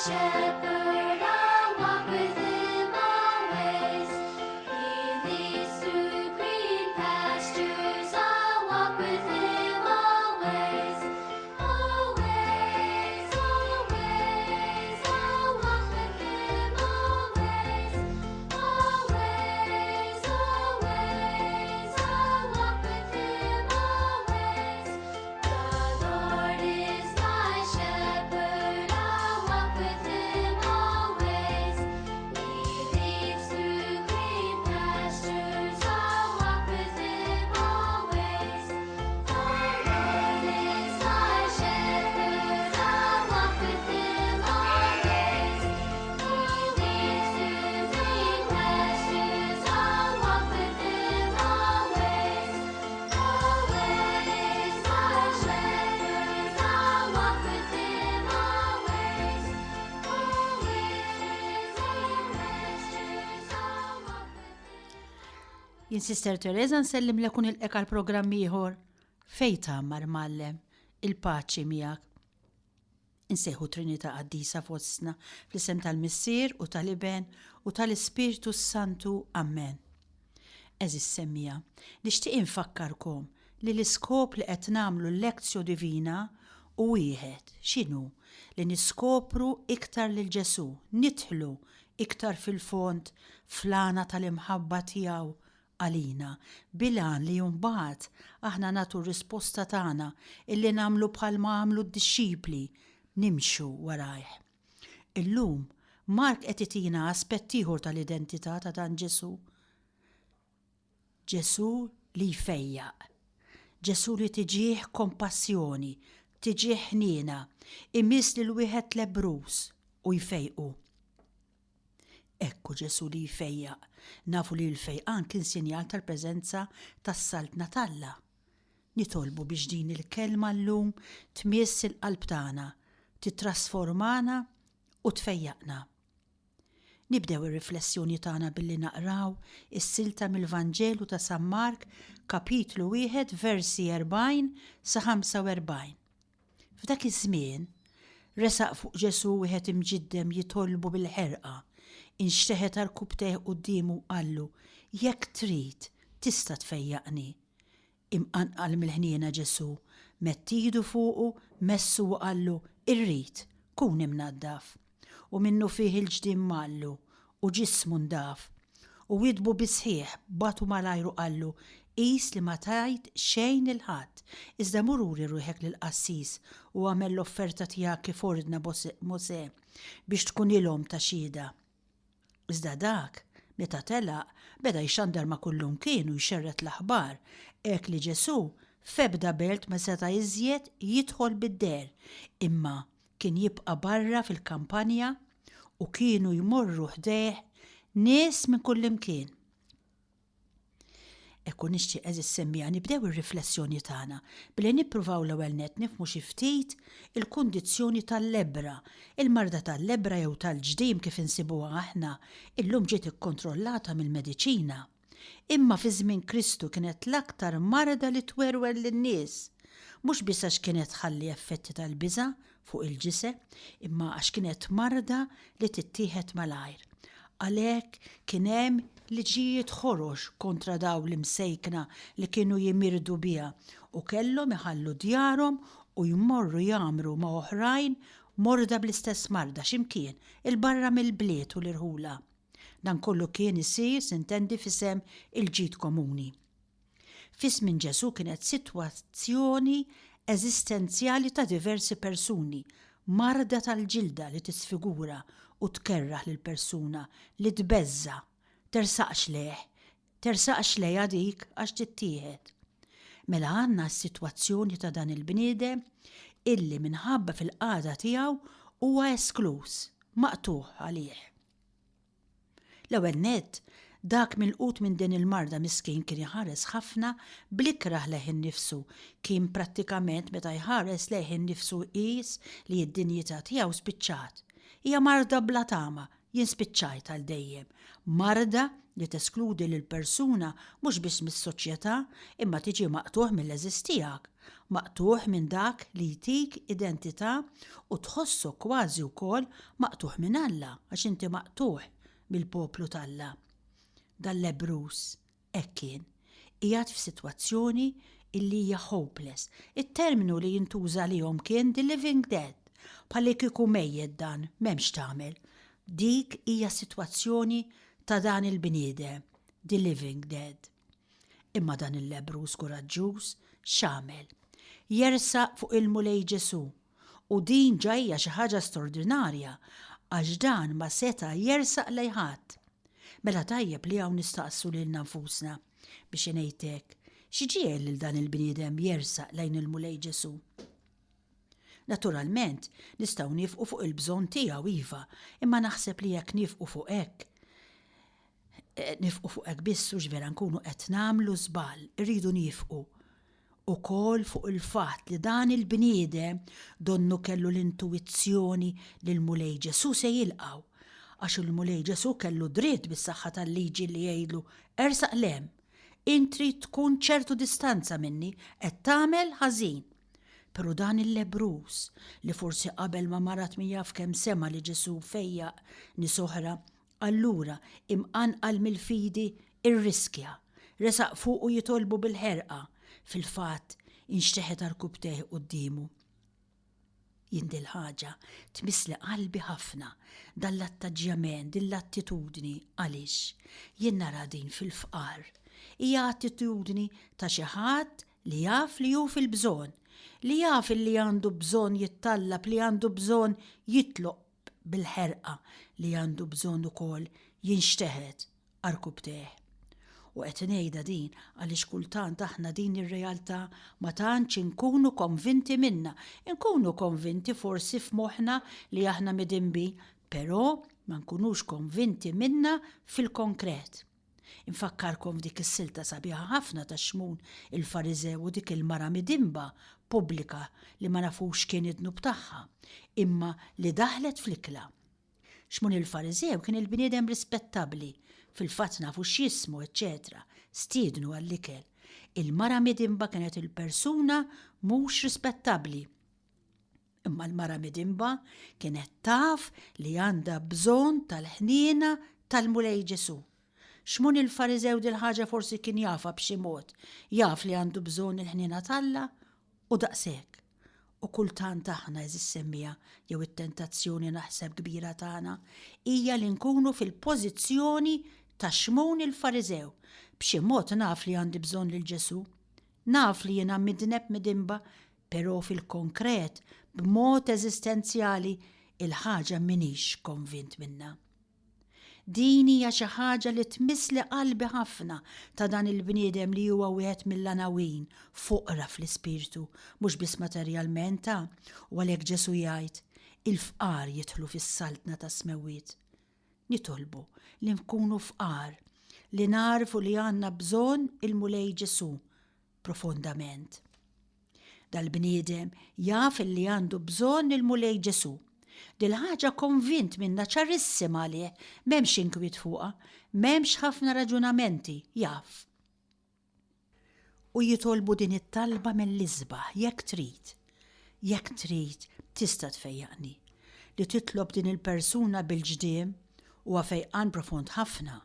shepherd, I'll walk with him always. He leads through green pastures, I'll walk with him always. Always, always, I'll walk with him always. Always, always, I'll walk with him always. The Lord is my shepherd, I'll walk with him always. He leads through green pastures, I'll walk with him always. The Lord is my shepherd, I'll walk with him always. He leads through green pastures, I'll walk with him always. Always, my shepherd, I'll walk with him always. Always, pastures, I'll walk with him. Jien Sister Teresa nsellimlek u nilqek għal programm ieħor Fejn tgħammar Mgħallem, il-paċi miegħek. Insejħu Trinità Qaddisa fostna fl-isem tal-Missier u tal-Iben u tal-Ispirtu s-Santu. Ammen. Għeżież semmiegħa, nixtieq infakkarkom li l-iskop li qed nagħmlu l-Lectio Divina hu wieħed, x'inhu? Li niskopru iktar lil Ġesù, nidħlu iktar fil-fond fl-għana tal-imħabba tiegħu għalina, bil-għan li mbagħad aħna nagħtu r-risposta tagħna illi nagħmlu bħalma għamlu d-dixxipli, nimxu warajh. Illum, Mark qed itina aspett ieħor tal-identità ta' dan Ġesù. Ġesù li jfejjaq. Ġesù li tiġih kompassjoni, tiġih ħniena, imiss lil wieħed lebbruż u jfejqu. Hekk hu Ġesù li jfejjaq. Nafu li l-fejqan kien sinjal tal-preżenza tas-Saltna t'Alla. Nitolbu biex din il-kelma llum tmiss il-qalb tagħna, tittrasformana u tfejjaqna. Nibdew ir-riflessjoni tagħna billi naqraw is-silta mill-Vanġelu ta' San Mark, kapitlu wieħed versi 40 sa 45. F'dak iż-żmien, resaq fuq Ġesù wieħed imġiddem jitolbu bil-ħerqa. Inxteħet għarkupptejh quddiemu u qallu, Jekk trid, tista' tfejjaqni. Imqanqal mill-ħniena Ġesù medd idu fuqu, messu u qallu, Irrid, kun imnaddaf. U minnufih il-ġdiem mallu, u ġismu ndaf. U widdbu bis-sħiħ, bagħtu malajr u qallu, Qis li ma tgħid xejn lil ħadd, iżda mur uri ruħek lill-qassis u agħmel l-offerta tiegħek kif ordna Mosè, biex tkunilhom ta' xhieda. Iżda dak, meta telaq, beda jxandar ma' kullumkien u jxerred l-aħbar, hekk li Ġesù f'ebda belt ma seta' iżjed jidħol bid-deher, imma kien jibqa' barra fil-kampanja u kienu jmorru ħdejh nies minn kullimkien. Hekk u nixtieq għeżież semmiegħa nibdew ir-riflessjoni tagħna billi nippruvaw l-ewwel nett nifhmu xi ftit il-kundizzjoni tal-lebbra. Il-marda tal-lebbra jew tal-ġdim kif insibuha aħna illum ġiet ikkontrollata mill-mediċina. Imma fi żmien Kristu kienet l-aktar marda li twerwer lin-nies, mhux biss għax kienet tħalli effetti tal-biża' fuq il-ġisem, imma għax kienet marda li tittieħed malajr. Għalhekk kien hemm liġijiet ħorox kontra dawn l-imsejkna li kienu jimirdu biha u kellhom iħallu djarhom u jmorru jgħammru ma' oħrajn morda bl-istess marda xi mkien 'il barra mill-bliet u l-irħula. Dan kollu kien isir, sintendi, f'isem il-ġid komuni. Fi żmien Ġesù kienet sitwazzjoni eżistenzjali ta' diversi persuni, marda tal-ġilda li tisfigura u tkerrah lill-persuna, li tbeżża', tersaqx lejh, tersaqx lejha dik għax tittieħed. Mela għandna s-sitwazzjoni ta' dan il-bniedem illi minħabba fil-qagħda tiegħu huwa eskluż, maqtugħ għalih. L-ewwel nett, dak milqut minn din il-marda miskin kien iħares ħafna bl-ikrah lejh innifsu, kien prattikament meta jħares lejh innifsu jqis li d-dinjità tiegħu spiċċat. Hija marda bla tama, jien spiċċajt għal dejjem. Marda li teskludi lill-persuna mhux biss mis-soċjetà imma tiġi maqtugħ mill-għeżież tiegħek, maqtugħ minn dak li jtik identità u tħossok kważi wkoll maqtugħ minn Alla għax inti maqtugħ mill-poplu t'Alla. Dal-lebbruż Hekk kien. Qiegħed f'sitwazzjoni illi hija hopeless. It-terminu li jintuża għalihom kien the living dead. Bħallikieku mejjet dan, m'hemmx x'tagħmel. Dik hija s-sitwazzjoni ta' dan il-bniedem, the living dead. Imma dan il-lebbruż kuraġġuż x'għamel? Jersaq fuq il-Mulej Ġesù. U din ġa hija xi ħaġa stordinarja għax dan ma seta' jersaq lejn ħadd. Mela tajjeb li hawn nistaqsu lilna nfusna, biex ingħid hekk, x'ġiegħel lil dan il-bniedem jersaq lejn il-Mulej Ġesù? Naturalment, nistgħu niefqu fuq il-bżonn tiegħu, iva, imma naħseb li jekk niefqu fuq hekk, eh, nifqu fuq hekk biss hux vera nkunu qed nagħmlu żball, irridu niefqu ukoll fuq il-fatt li dan il-bniedem donnu kellu l-intuwizzjoni li l-Mulej Ġesù se jilqgħu. Għax il-Mulej Ġesù kellu dritt bis-saħħa tal-liġi li jgħidlu ersaq 'l hemm. Int trid tkun ċertu distanza minni, qed tagħmel ħażin. Però dan il-lebbruż, li forsi qabel ma marad min jaf kemm sema' li Ġesù fejjaq nies oħra, Allura, imqanqal mill-fidi, irriskja. Resaq fuqu jitolbu bil-ħerqa. Fil-fatt, inxteħet għarkupptejh quddiemu. Jien dil-ħaġa tmissli qalbi ħafna, dan l-attaġġjament, din l-attitudni, għaliex? Jien nara din fil-fqar. Hija attitudni ta' xi ħadd li jaf li hu fil-bżonn, li jaf illi għandu bżonn jittallab, li għandu bżonn jitlob bil-ħerqa li għandu bżonn ukoll jinxteħet għarkupptejh. U qed ngħidha din għaliex kultant aħna din ir-realtà ma tantx inkunu konvinti minnha. Inkunu konvinti forsi f'moħħna li aħna midinbin, però ma nkunux konvinti minnha fil-konkret. Infakkarkom f'dik is-silta sabiħa ħafna ta' Xmun il-Fariżew u dik il-mara midinba pubblika li ma nafux x'kien id-dnub tagħha, imma li daħlet fl-ikla. Xmun il-Fariżew kien il-bniedem rispettabbli, fil-fatt nafu x'jismu, eċċetera, stiednu għall-ikel. Il-mara midinba kienet il-persuna mhux rispettabbli. Imma l-mara midinba kienet taf li għandha bżonn tal-ħniena tal-Mulej Ġesù. Xmun il-Fariżew dil-ħaġa forsi kien jafha b'xi mod, jaf li għandu bżonn il-ħniena t'Alla u daqshekk. U kultant aħna, għeżież semmiegħa, jew it-tentazzjoni naħseb kbira tagħna, hija li nkunu fil-pożizzjoni ta' Xmun il-Fariżew. B'xi mod naf li għandi bżonn lil Ġesù. Naf li jiena midneb midinba, però fil-konkret, b'mod eżistenzjali, il-ħaġa m'iniex konvint minnha. Din hija xi ħaġa li tmissli qalbi ħafna ta' dan il-bniedem li huwa wieħed mill-għanawin, foqra fl-ispirtu, mhux biss materjalment, ta, u għalhekk Ġesù jgħid, Il-fqar jidħlu fis-saltna tas-smewwiet. Nitolbu li nkunu fqar, li nagħrfu li għandna bżonn il-Mulej Ġesù profondament. Dal-bniedem jaf illi għandu bżonn il-Mulej Ġesù. Dil-ħaġa konvint minnha ċarissima għalih, m'hemmx inkwiet fuqha, m'hemmx ħafna raġunamenti, jaf. U jitolbu din it-talba mill-isbaħ, jekk trid, jekk trid, tista' tfejjaqni. Li titlob din il-persuna bil-ġdiem huwa fejqan profond ħafna.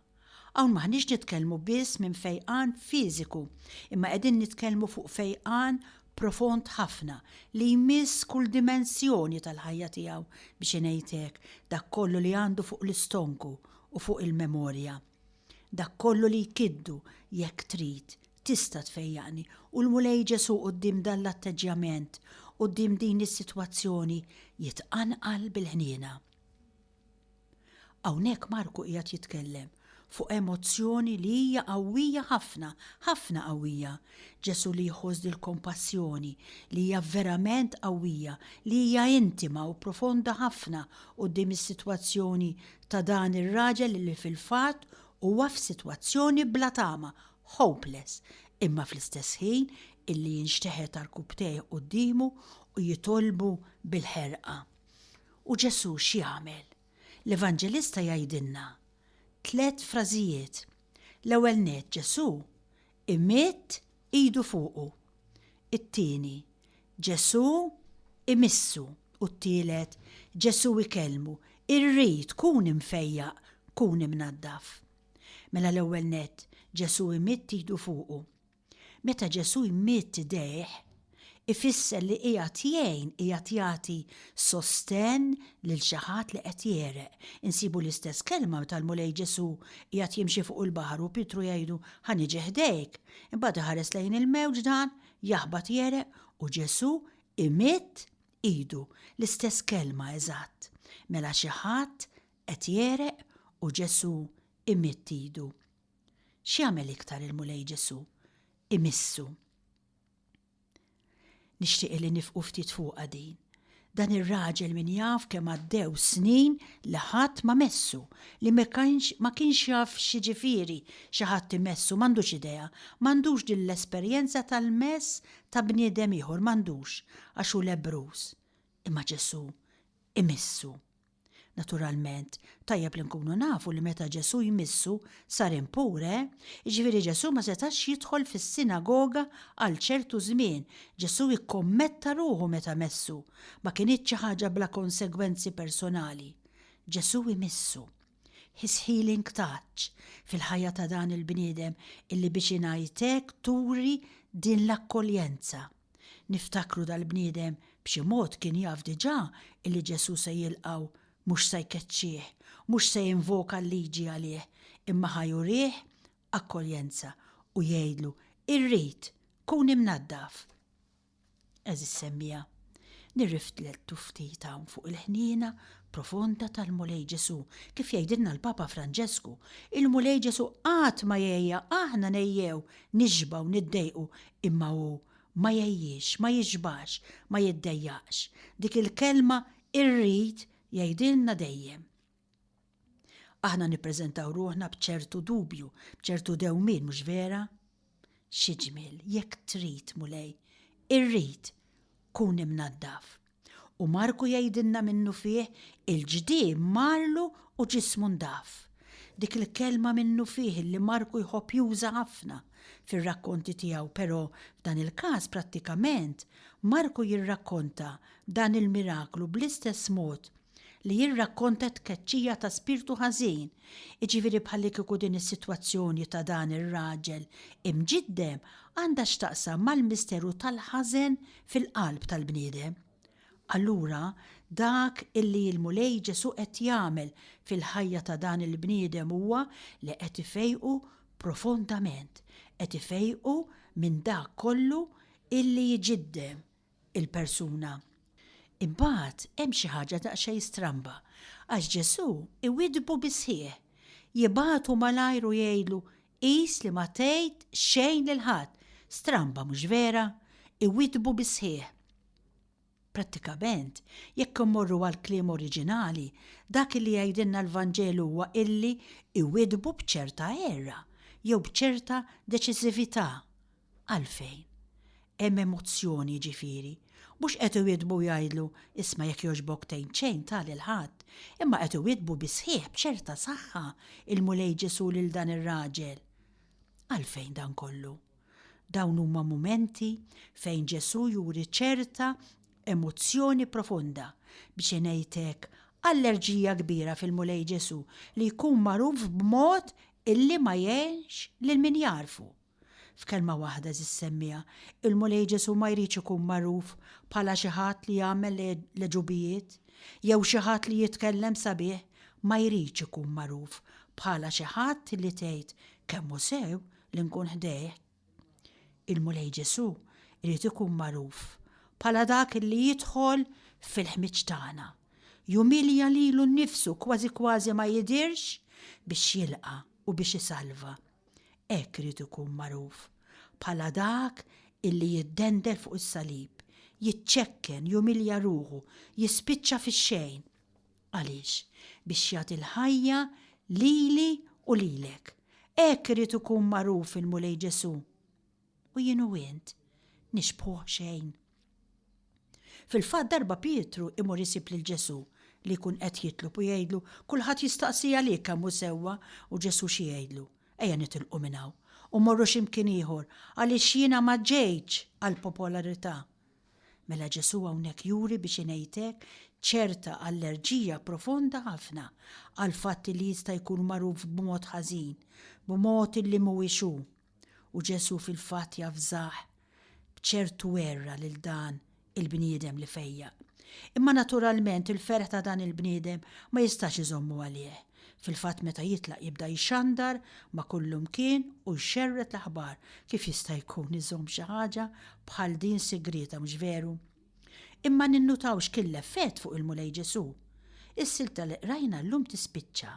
Hawn m'aħniex nitkellmu biss minn fejqan fiżiku, imma qegħdin nitkellmu fuq fejqan profond ħafna li jmiss kull dimensjoni tal-ħajja tiegħu, biex ingħid hekk, dak kollu li għandu fuq l-istonku u fuq il-memorja. Dak kollu li jkiddu, jekk trid, tista' tfejjaqni. U l-Mulej Ġesù quddiem dan l-atteġġjament, quddiem din is-sitwazzjoni, jitqanqal bil-ħniena. Hawnhekk Marku qiegħed jitkellem fuq emozzjoni li hija qawwija ħafna, ħafna qawwija. Ġesù li jħoss dil-kompassjoni li hija verament qawwija, li hija intima u profonda ħafna quddiem is-sitwazzjoni ta' dan ir-raġel li fil-fatt huwa f'sitwazzjoni bla tama, hopeless, imma fl-istess ħin illi jinxteħet għarkupptejh quddiemu u jitolbu bil-ħerqa. U Ġesù x'jagħmel? L-Evanġelista jgħidilna tlett frażijiet. L-ewwel nett Ġesù imidd idu fuqu. It-tieni, Ġesù imissu u t-tielet, Ġesù ikellmu, Irrid, kun imfejjaq, kun imnaddaf. Mela l-ewwel nett, Ġesù imidd idu fuqu. Meta Ġesù jmidd idejh, ifisser li qiegħed jgħin, qiegħed jagħti sostenn lil xi ħadd li qed jegħreq. Insibu l-istess kelma meta l-Mulej Ġesù qiegħed jimxi fuq il-baħar u Pietru jgħidu, Ħa niġi ħdejk. Imbagħad iħares lejn il-mewġ dan, jaħbat jegħreq u Ġesù imidd idu. L-istess kelma eżatt. Mela xi ħadd qed jegħreq u Ġesù imidd idu. X'jagħmel iktar il-Mulej Ġesù? Imissu. Nixtieq li nifqu ftit fuqha din. Dan ir-raġel min jaf kemm għaddew snin li ħadd ma messu, li ma kienx ma kienx jaf x'jiġifieri xi ħadd imessu, m'għandux idea, m'għandux din l-esperjenza tal-mess ta' bniedem ieħor, m'għandux, għax hu lebbruż. Imma Ġesù imissu. Naturalment, tajjeb li nkunu nafu li meta Ġesù jmissu, sar impur, eh? Jiġifieri Ġesù ma setax jidħol fis-sinagoga għal ċertu żmien. Ġesù ikkommetta ruħu meta messu. Ma kinitx xi ħaġa bla konsegwenzi personali. Ġesù jmissu. His healing touch fil-ħajja ta' dan il-bniedem illi biex ingħid hekk turi din l-akkoljenza. Niftakru dal-bniedem b'xi mod kien jaf diġà illi Ġesù se jilqgħu, mhux se jkeċċih, mhux se jinvoka l-liġi għalih, imma ħa jurih akkoljenza u jgħidlu, Irrid, kun imnaddaf. Għeżież semmiegħa, nirriflettu ftit hawn fuq il-ħniena profonda tal-Mulej Ġesù, kif jgħidilna l-Papa Franġesku, il-Mulej Ġesù qatt ma jgħejja, aħna ngħejjew, nixbgħu, niddejqu, imma hu ma jgħejjiex, ma jixbax, ma jiddejjaqx. Dik il-kelma irrid jgħidilna dejjem. Aħna nippreżentaw ruħna b'ċertu dubju, b'ċertu dewmien, mhux vera? Xi ġmiel, jekk trid, Mulej, irrid, kun imnaddaf. U Marku jgħidilna minnufih il-ġdiem marlu u ġismu ndaf. Dik il-kelma minnufih li Marku jħobb juża ħafna fir-rakkonti tiegħu però f'dan il-każ prattikament Marku jirrakkonta dan il-miraklu bl-istess mod li jirrakkonta t-tkeċċija ta' spirtu ħażin, jiġifieri bħallikieku din is-sitwazzjoni ta' dan ir-raġel imġiddem għandha x'taqsam mal-misteru tal-ħażen fil-qalb tal-bniedem. Allura, dak illi l-Mulej Ġesù qed jagħmel fil-ħajja ta' dan il-bniedem huwa li qed ifejqu profondament, qed ifejqu minn dak kollu illi jġiddem il-persuna. Imbagħad hemm xi ħaġa daqsxejn stramba, għax Ġesù iwiddbu bis-sħiħ, jibagħtu malajr u jgħidlu, Qis li ma tgħid xejn lil ħadd. Stramba, mhux vera? Iwiddbu bis-sħiħ. Prattikament, jekk immorru għall-kliem oriġinali, dak li jgħidilna l-Vanġelu huwa illi iwiddbu b'ċerta għerra, jew b'ċerta deċiżività. Għalfejn? Hemm emozzjoni jiġifieri. Mhux qed iwiddbu u jgħidlu, isma' jekk jogħġbok tgħid xejn ta' lil ħadd, imma qed iwiddbu bis-sħiħ b'ċerta saħħa il-Mulej Ġesù lil dan ir-raġel. Għalfejn dan kollu? Dawn huma mumenti fejn Ġesù juri ċerta emozzjoni profonda, biex ingħid hekk, allerġija kbira fil-Mulej Ġesù li jkun magħruf b'mod illi ma jgħinx lil min jagħrfu. F'kelma waħda, għeżież semmiegħa, il-Mulej Ġesù ma jridx ikun magħruf bħala xi ħadd li jagħmel l-għeġubijiet, jew xi ħadd li jitkellem sabiħ, ma jridx ikun magħruf bħala xi ħadd li tgħid kemm hu sew li nkun ħdejh. Il-Mulej Ġesù jrid ikun magħruf bħala dak li jidħol fil-ħmiġ tagħna, jumilja lilu nnifsu kważi kważi ma jidhirx biex jilqa' u biex isalva. Hekk irid ikun magħruf, bħala dak illi jiddendel fuq is-salib, jiċċekken, jumilja ruħu, jispiċċa fix-xejn. Għaliex? Biex jagħti l-ħajja lili u lilek. Hekk irid ikun magħruf il-Mulej Ġesù. U jien u int nixbħuh xejn. Fil-fatt darba Pietru imur isib lil Ġesù li jkun qed jitlob u jgħidlu, kulħadd jistaqsi għalik kemm hu sewwa u Ġesù xi jgħidlu? Ejja nitilqu minn hawn u mmorru xi mkien ieħor għaliex jiena ma ġejtx għall-popolarità. Mela Ġesù hawnhekk juri biex ingħid hekk ċerta allerġija profonda ħafna għall-fatt li jista' jkun magħruf b'mod ħażin, b'mod illi mhuwiex hu. U Ġesù fil-fatt javżah b'ċertu għerra lil dan il-bniedem li fejjaq. Imma naturalment il-ferħ ta' dan il-bniedem ma jistax iżommu għalih. Fil-fatt meta jitlaq jibda jxandar ma' kullumkien u jxerred l-aħbar. Kif jista' jkun iżomm xi ħaġa bħal din sigrieta mhux veru? Imma ninnutaw x'kien l-effett fuq il-Mulej Ġesù. Is-silta li qrajna llum tispiċċa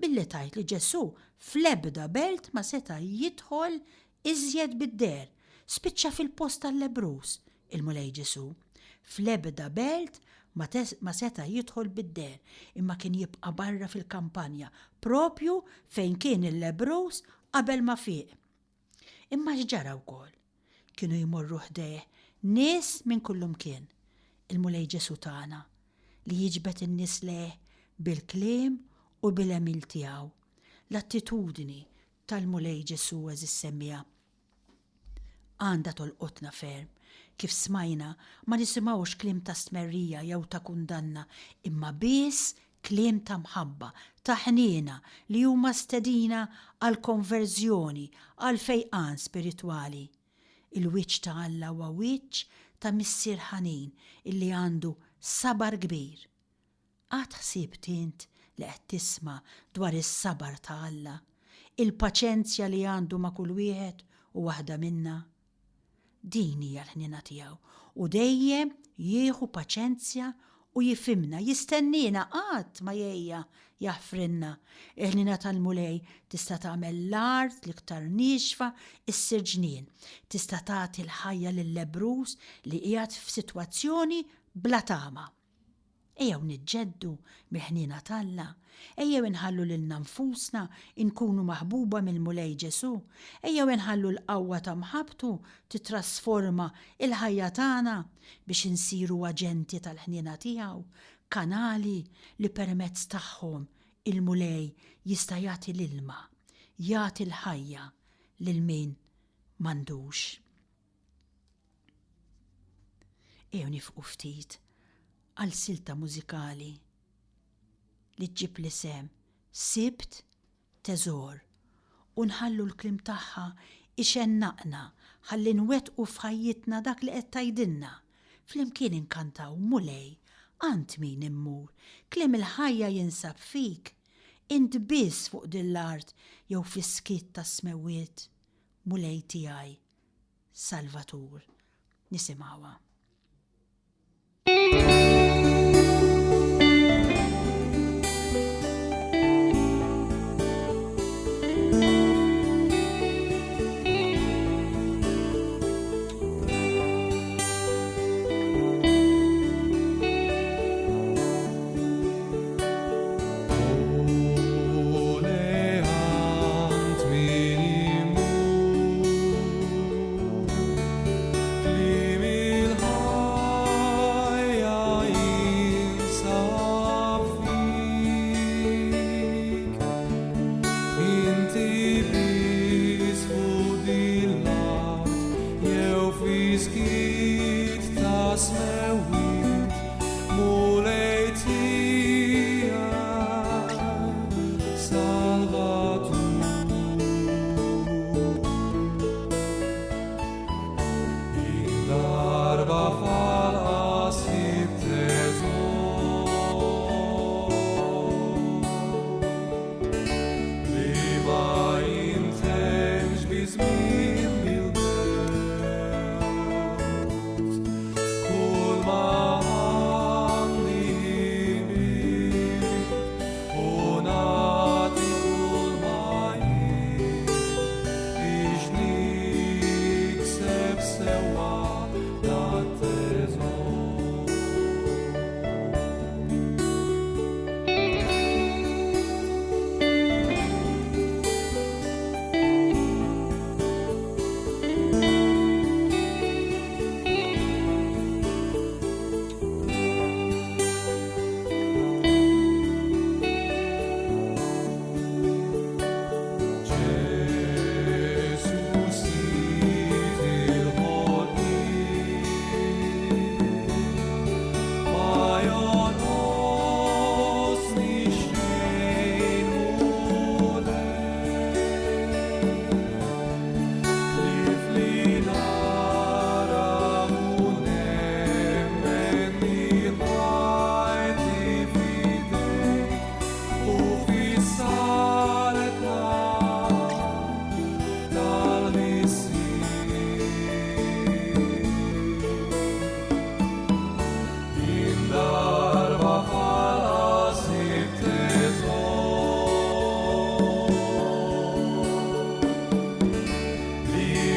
billi tgħid li Ġesù fl-ebda belt ma seta' jidħol iżjed bid-deher. Spiċċa fil-post tal-lebbruż, il-Mulej Ġesù. Fl-ebda belt ma ma seta' jidħol bid-deher, imma kien jibqa' barra fil-kampanja, proprju fejn kien il-lebbruż qabel ma fieq. Imma x'ġara wkoll? Kienu jmorru ħdejh nies minn kullumkien. Il-Mulej Ġesù tagħna, li jiġbed in-nies lejh bil-kliem u bil-għemil tiegħu. L-attitudni tal-Mulej Ġesù għeżież semmiegħa għandha tolqotna ferm. Kif smajna, ma nisimgħux kliem ta' stmerrija jew ta' kundanna, imma biss kliem ta' mħabba, ta' ħniena li huma stedina għall-konverżjoni, għall-fejqan spiritwali. Il-wiċċ ta' Alla huwa wiċċ ta' Missier ħanin illi għandu sabar kbir. Qatt ħsibt int li qed tisma' dwar is-sabar ta' Alla, il-paċenzja li għandu ma' kull wieħed u waħda minna? Din hija l-ħniena tiegħu, u dejjem jieħu paċenzja u jifhimna, jistenniena qatt ma jgħejja jaħfrilna. Il-ħniena tal-Mulej tista' tagħmel l-art l-iktar niexfa issir ġnien, tista' tagħti l-ħajja lil-lebbruż li qiegħed f'sitwazzjoni bla tama. Ejjew niġġeddu mill-ħniena t'Alla. Ejjew inħallu lilna nfusna nkunu maħbuba mill-Mulej Ġesù. Ejjew inħallu l-qawwa ta' mħabbtu tittrasforma l-ħajja tagħna biex insiru aġenti tal-ħniena tiegħu, kanali li permezz tagħhom il-Mulej jista' jagħti l-ilma, jagħti l-ħajja lil min m'għandux. Ejjew nifqu ftit għal silta mużikali li ġġib l-isem Sibt Teżor u nħallu l-kliem tagħha ixennaqna ħalli nwettqu f'ħajjitna dak li qed tgħidilna. Flimkien inkantaw Mulej, għand min immur, kliem il-ħajja jinsab fik, int biss fuq din l-art jew fis-skiet tas-smewwiet, Mulej tiegħi. Salvatur. Nisimgħuha.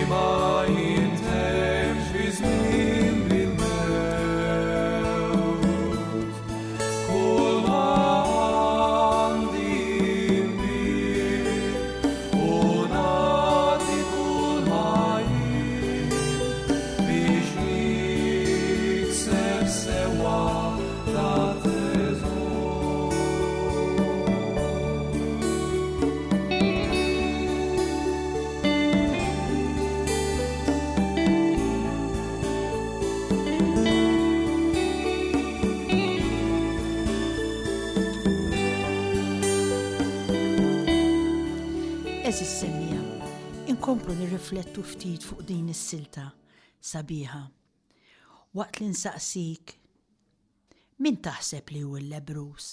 ma jintemmx fi żmien bil-mewt. Kull ma għandi nbigħ u nagħti kull ma jien biex nikseb sewwa ta' teżor. Eżis semmija, inkomplu nirriflettu ftit fuq din is-silta sabiħa. Waqt li nsaqsik, min taħseb li hu l-lebrus?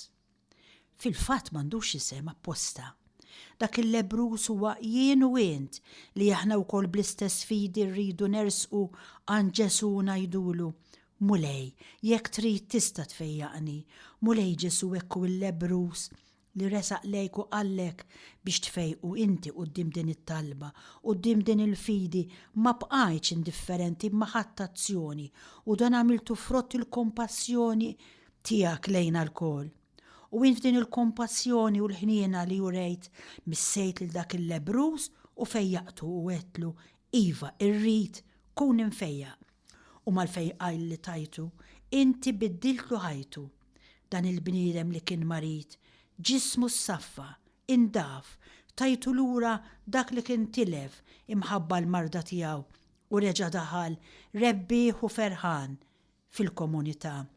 Fil-fatt m'għandux isem apposta. Dak il-lebbruż huwa jien u int li aħna wkoll bl-istess fidi rridu nersqu għand Ġesù u ngħidulu, Mulej, jekk trid tista' tfejjaqni. Mulej Ġesù hekk hu l-lebbruż li resaq lejk u qallek biex tfejqu inti quddiem din it-talba, quddiem din il-fidi ma bqajtx indifferenti imma ħadt azzjoni u dan għamiltu frott il-kompassjoni tiegħek lejna lkoll. U int f'din il-kompassjoni u l-ħniena li urejt, missejt lil dak il-lebbruż u fejjaqtu u għedtlu, Iva, irrid, kun imfejjaq. U mal-fejqan li tajtu, inti biddiltlu ħajtu. Dan il-bniedem li kien marid, ġismu ssaffa, indaf, tajtu lura dak li kien tilef imħabba l-marda tiegħu u reġa' daħal rebbieħ u ferħan fil-komunità.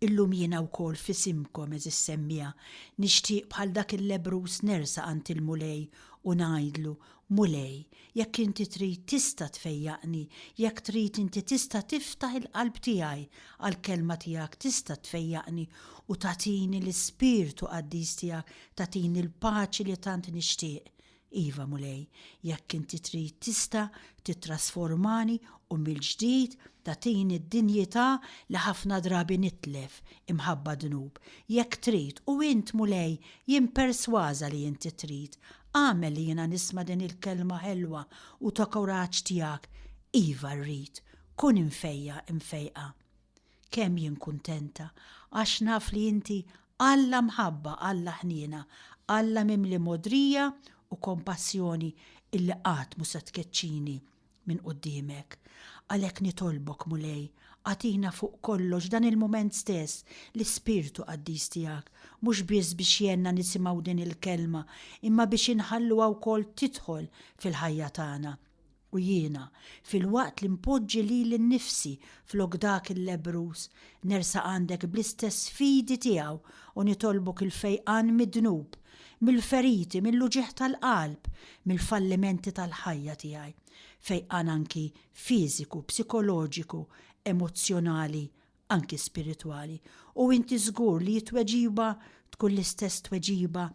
Illum jiena wkoll f'isimkom, għeżież semmiegħa, nixtieq bħal dak il-lebbruż nersaq għand il-Mulej u ngħidlu, Mulej, jekk inti trid tista' tfejjaqni, jekk trid inti tista' tiftaħ il-qalb tiegħi għall-kelma tiegħek, tista' tfejjaqni u tagħtini l-ispirtu qaddis tiegħek, tagħtini l-paċi li tant nixtieq. Iva, Mulej, jekk inti trid tista' tittrasformani u mill-ġdid tagħtini d-dinjità li ħafna drabi nitlef imħabba d-dnub. Jekk trid, u int, Mulej, jien persważa li inti trid, agħmel li jiena nisma' din il-kelma ħelwa u ta' kuraġġ tiegħek, Iva rrid, kun imfejjaq, imfejqa. Kemm jien kuntenta għax naf li inti Alla mħabba, Alla ħniena, Alla mimli mogħdrija u kompassjoni illi qatt mhu se tkeċċini minn quddiemek. Għalhekk nitolbok, Mulej, agħtina fuq kollox dan il-mument stess l-Ispirtu Qaddis tiegħek, mhux biss biex jgħinna nisimgħu din il-kelma, imma biex inħalluha wkoll tidħol fil-ħajja tagħna. U jiena, filwaqt li npoġġi lili nnifsi flok dak il-lebbruż, nersaq għandek bl-istess fidi tiegħu u nitolbok il-fejqan mid-dnub, mill-feriti, mill-uġigħ tal-qalb, mill-fallimenti tal-ħajja tiegħi. Fejqan anki fiżiku, psikoloġiku, emozzjonali, anki spiritwali. U inti żgur li t-tweġiba tkun l-istess tweġiba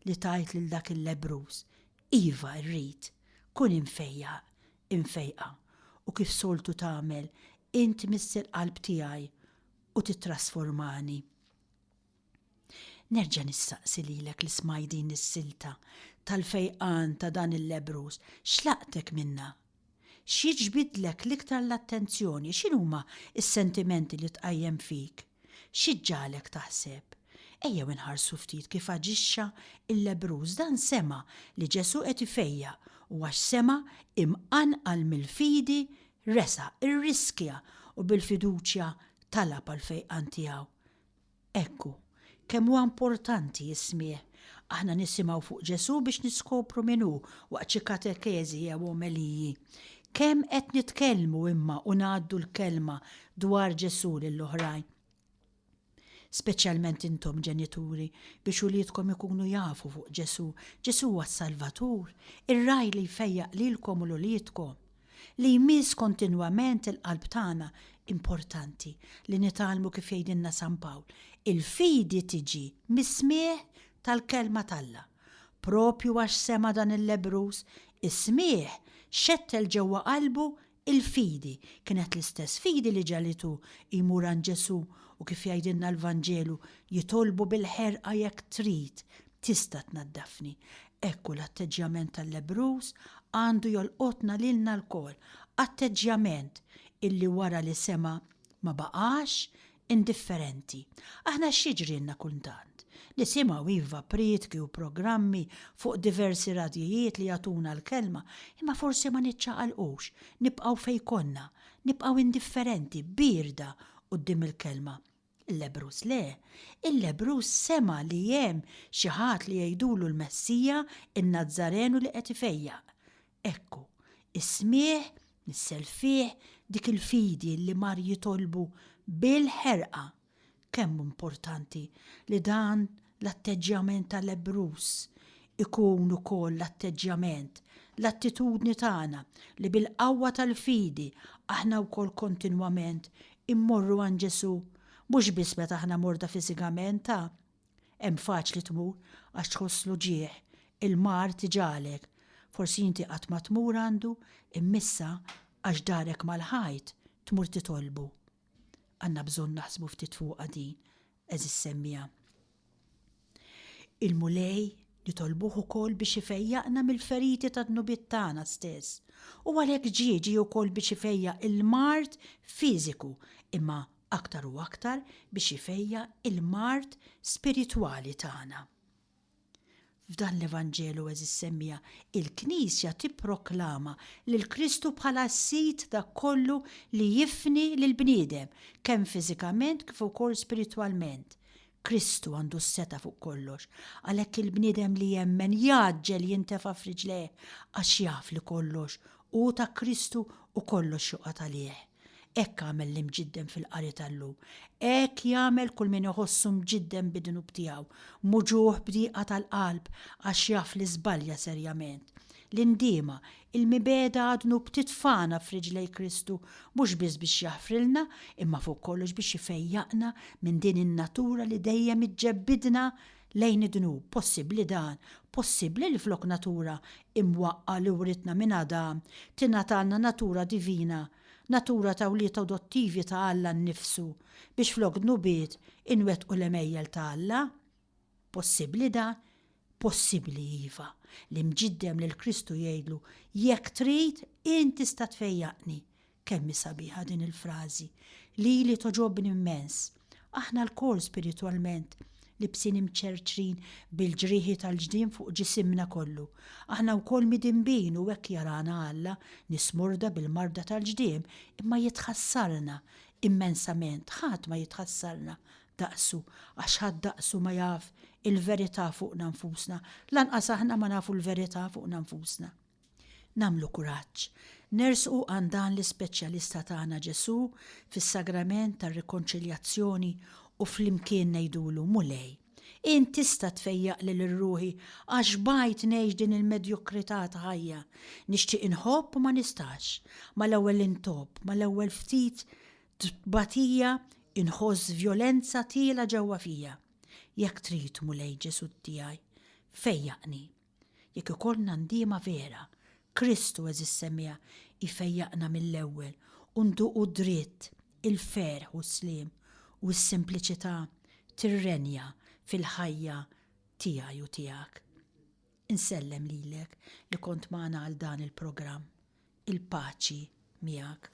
li tajt lil dak il-lebbruż. Iva, rrid. Kun imfejjaq, imfejqa, u kif soltu tagħmel, int tmiss il-qalb tiegħi u tittrasformani. Nerġa' nistaqsi lilek li smajt din is-silta tal-fejqan ta' dan il-lebbruż, x'laqtek minnha? X'jiġbidlek l-iktar l-attenzjoni? X'inhuma s-sentimenti li tqajjem fik? Xi ġġagħlek taħseb? Ejjew inħarsu ftit kif aġixxa l-lebbruż. Dan sema' li Ġesù qed ifejjaq u għax sema' imqanqal mill-fidi resaq, irriskja u bil-fiduċja talab għall-fejqan tiegħu. Hekk hu. Kemm huwa importanti s-smigħ! Aħna nisimgħu fuq Ġesù biex niskopru min hu waqt xi katekeżi jew omeliji. Kemm qed nitkellmu imma u ngħaddu l-kelma dwar Ġesù lill-oħrajn? Speċjalment intom ġenituri, biex uliedkom ikunu jafu fuq Ġesù. Ġesù huwa s-Salvatur, ir-Ragħaj li jfejjaq lilkom u 'l uliedkom. Li jmiss kontinwament il-qalb tagħna, importanti li nitgħallmu kif jgħidilna San Pawl, il-fidi tiġi mis-smigħ tal-Kelma t'Alla. Propju għax sema' dan il-lebbruż, is-smigħ xettel ġewwa qalbu il-fidi, kienet l-istess fidi li ġagħlitu jmur għand Ġesù u kif jgħidilna l-Vanġelu, jitolbu bil-ħerqa jekk trid, tista' tnaddafni. Hekk hu l-atteġġjament tal-lebbruż. għandu jolqotna lilna lkoll, atteġġjament illi wara li sema' ma baqax indifferenti. Aħna x'jiġrilna kultant? Nisimgħu iva prietki u programmi fuq diversi radjijiet li jagħtuna l-kelma, imma forsi ma niċċaqalqux, nibqgħu fejn konna, nibqgħu indifferenti, bierda quddiem il-kelma. Il-lebbruż le. Il-lebbruż sema' li hemm xi ħadd li jgħidulu l-Messija, in-Nazzarenu li qed ifejjaq. Ekku, is-smigħ nissel fih dik il-fidi li mar jitolbu bil-ħerqa. Kemm hu importanti li dan l-atteġġjament ta' lebbruż ikun ukoll l-atteġġjament, l-attitudni tagħna li bil-qawwa tal-fidi aħna wkoll kontinwament immorru għand Ġesù, mhux biss meta aħna morda fiżikament ta'. Hemm faċli tmur għax tħoss l-uġigħ, il-mard iġagħlek. Forsi inti qatt ma tmur għandu, imma issa għax darek mal-ħajt tmur titolbu. Għandna bżonn naħsbu ftit fuqha din, għeżież semmiegħa. Il-Mulej nitolbuh ukoll biex ifejjaqna mill-feriti tad-dnubiet tagħna stess. U għalhekk ġie ġie wkoll biex ifejjaq il-mard fiżiku, imma aktar u aktar biex ifejjaq il-mard spiritwali tagħna. F'dan l-Evanġelu għeżież semmiegħa, il-Knisja tipproklama lil Kristu bħala s-Sid dak kollu li jifni lill-bniedem, kemm fiżikament kif ukoll spiritwalment. Kristu għandu s-setgħa fuq kollox, għalhekk il-bniedem li jemmen jgħaġġel jintefa' f'riġlejh għax jaf li kollox hu ta' Kristu u kollox joqgħod għalih. Hekk għamel l-imġiddem fil-qari tal-lum. Hekk jagħmel kull min iħossu mġiddem bid-dnub tiegħu, muġugħ b'dieqa tal-qalb għax jaf li żbalja serjament. L-indiema, il-mibegħda għad-dnub titfagħna f'riġlej Kristu mhux biss biex jaħfrilna imma fuq kollox biex ifejjaqna minn din in-natura li dejjem iġġebbidna lejn id-dnub. Possibbli dan? Possibbli li flok natura imwaqqa' li writna minn Adam tingħatalna natura divina natura ta' wlied adottivi ta' Alla nnifsu, biex flok dnubiet inwettqu l-għemejjel ta' Alla? Possibbli dan? Possibbli, iva. L-imġiddem lil Kristu jgħidlu, Jekk trid, int tista' tfejjaqni. Kemm hi sabiħa din il-frażi! Lili togħġobni immens. Aħna lkoll spiritwalment libsin imċerċrin bil-ġrieħi tal-ġdiem fuq ġisimna kollu. Aħna wkoll midinbin u hekk jarana Alla, nies morda bil-marda tal-ġdiem, imma jitħassarna immensament, ħadd ma jitħassarna daqsu, għax ħadd daqsu ma jaf il-verità fuqna nfusna, lanqas aħna ma nafu l-verità fuqna nfusna. Nagħmlu kuraġġ, nersqu għand dan l-ispeċjalista tagħna Ġesù fis-sagrament tar-rikonċiljazzjoni u flimkien ngħidulu, Mulej, int tista' tfejjaqli lil ruħi għax xbajt ngħix din il-medjokrità ta' ħajja. Nixtieq inħobb u ma nistax. Mal-ewwel intobb, mal-ewwel ftit tbatija inħoss vjolenza tiela' ġewwa fija. Jekk trid, Mulej Ġesù tiegħi, fejjaqni. Jekk ikollna ndiema vera, Kristu, għeżież semmiegħa, jfejjaqna mill-ewwel u nduqu dritt il-ferħ u s-sliem u s-simpliċità tirrenja fil-ħajja tiegħi u tiegħek. Insellem lilek li kont magħna għal dan il-programm. Il-paċi miegħek.